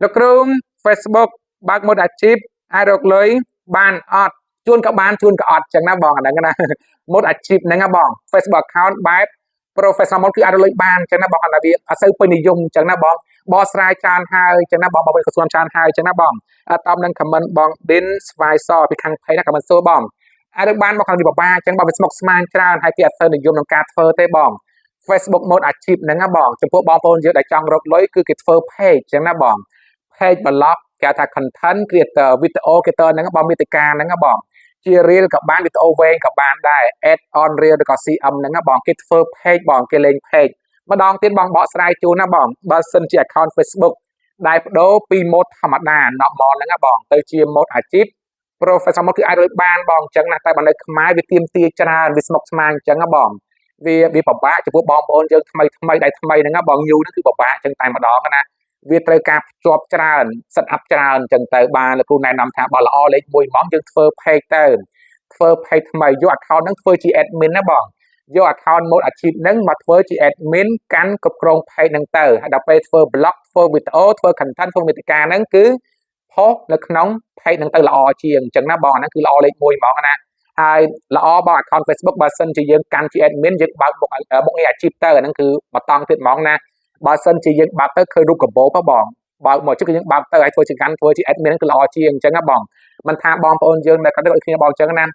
លោកគ្រូ Facebook បើក mode អាជីពអាចរកលុយបានអត់ជួនក៏បានជួនក៏អត់ចឹងណាបងអាហ្នឹងណា mode អាជីពហ្នឹងណាបង Facebook account បែប professional mode គឺអាចរកលុយបានចឹងណាបងអាវាអត់សូវពេញនិយមចឹងណាបងបកស្រាយច្រើនហើយចឹងណាបងបងក៏ស្គាល់ច្រើនហើយចឹងណាបងតបនឹង comment បងឌិនស្វាយសពីខាង page ណា comment សួរបងអាចរកបានមកខាងនេះបបាចឹងបងវាស្មុគស្មាញច្រើនហើយគេអត់សូវនិយមក្នុងការធ្វើទេបង Facebook mode អាជីពហ្នឹងណាបងចំពោះបងប្អូនយើងដែលចង់រកលុយគឺគេធ្វើ page ចឹងណាបង page blog គេហៅថា content creator video creator ហ្នឹងបងមាតិកាហ្នឹងណាបងជា reel ក៏បានវីដេអូវែងក៏បានដែរ add on reel ឬក៏ CM ហ្នឹងណាបងគេធ្វើ page បងគេលេង page ម្ដងទៀតបងបកស្រាយជូនណាបងបើសិនជា account Facebook ដែលបដូរពី mode ធម្មតា normal ហ្នឹងណាបងទៅជា mode អាជីព professional mode គឺអាចរកបានបងអញ្ចឹងណាតែបើនៅខ្មែរវាទាមទារច្រើនវាស្មុគស្មាញអញ្ចឹងណាបងវាវាពិបាកចំពោះបងប្អូនយើងថ្មីថ្មីដែលថ្មីហ្នឹងណាបងញូហ្នឹងគឺពិបាកអញ្ចឹងតែម្ដងណាវាត្រូវការភ្ជាប់ច្រើន set up ច្រើនអញ្ចឹងទៅបានលោកគ្រូណែនាំថាបើល្អលេខ1ហ្មងយើងធ្វើ page ទៅធ្វើ page ថ្មីយក account ហ្នឹងធ្វើជា admin ណាបងយក account mode អាជីពហ្នឹងមកធ្វើជា admin កាន់គ្រប់គ្រង page ហ្នឹងទៅហើយដល់ពេលធ្វើ blog ធ្វើវីដេអូធ្វើ content ធ្វើមាតិកាហ្នឹងគឺផុសនៅក្នុង page ហ្នឹងទៅល្អជាងអញ្ចឹងណាបងអាហ្នឹងគឺល្អលេខ1ហ្មងណាហើយល្អបង account Facebook បើសិនជាយើងកាន់ជា admin យើងបើកមុខមុខងារអាជីពទៅអាហ្នឹងគឺមកតង់ទៀតហ្មងណាបើសិនជាយើងបើកទៅឃើញរូបកាបូបបងបើកមកជិះគឺយើងបើកទៅឲ្យធ្វើជាកាន់ធ្វើជា admin ហ្នឹងគឺល្អជាងអញ្ចឹងណាបងមិនថាបងប្អូនយើងនៅគាត់ដូចគ្នាបងអញ្ចឹងណា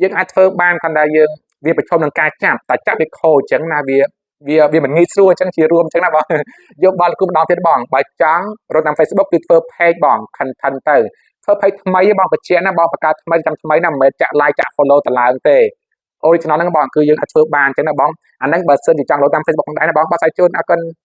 យើងអាចធ្វើបានគ្រាន់តែយើងវាប្រឈមនឹងការចាប់តែចាប់វាខូចអញ្ចឹងណាវាវាវាមិនងាយស្រួលអញ្ចឹងជារួមអញ្ចឹងណាបងយកបាល់គូម្ដងទៀតបងបើចង់រត់តាម Facebook គឺធ្វើ page បង content ទៅធ្វើ page ថ្មីបងបញ្ជាក់ណាបងបង្កើតថ្មីចាំថ្មីណាមិនមែនចាក់ like ចាក់ follow ទៅឡើងទេ original ហ្នឹងបងគឺយើងអាចធ្វើបានអញ្ចឹងណាបងអាហ្នឹងបើសិនជាចង់លោតាម Facebook ផងដែរណាបងបាទសាយជូនអរគុណ។